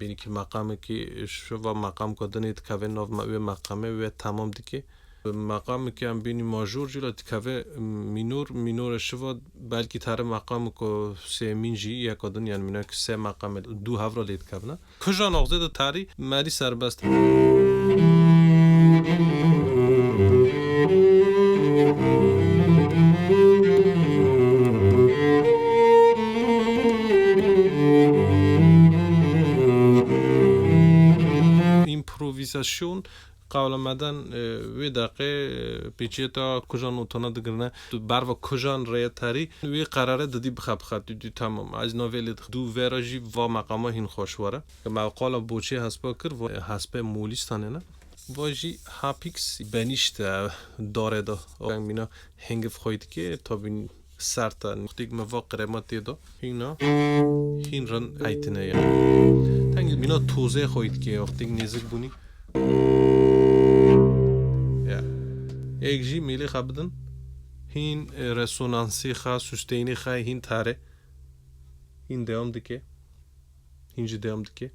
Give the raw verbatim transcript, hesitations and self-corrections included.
Bînî ki meqamekî şiva meqam ku dinê dikeve nav me-, wê meqamê wê temam dike. Meqamekî em bînî major jî la dikeve mînor, mînore şiva belkî tare meqam ku sêmîn jî yeka din, yani mînak se meqamê du hevra lê dikevine. Kujan axzê de tarî merî serbest. Împrovîzasyon qewlemeden, e, wê deqê, e, pêçiyeta kujan notana digirine, berva kujan rêya tarî, wê qerare didî bixe bixe, dû, dû, tamam. Ez navê lê dix-, dû vera jî va meqama hîn xweş were. Me qala boçê hespa kir, va hespê molîstanê ne. Va jî hapîks benîşte darê de. Mîna hingiv xwey dike, tabî sert e. Wextêk me va krema tê de. Hîna, hîn rin eytine ye. Tengî mîna tozê xwey dike, wextêk nêzik bûnî. Ya. Êk jî mêlê xwe bidin. Hîn, e, resonansê xwe, susteynê xwe, hîn tare. Hîn dewam dike. Hîn jî dewam dike.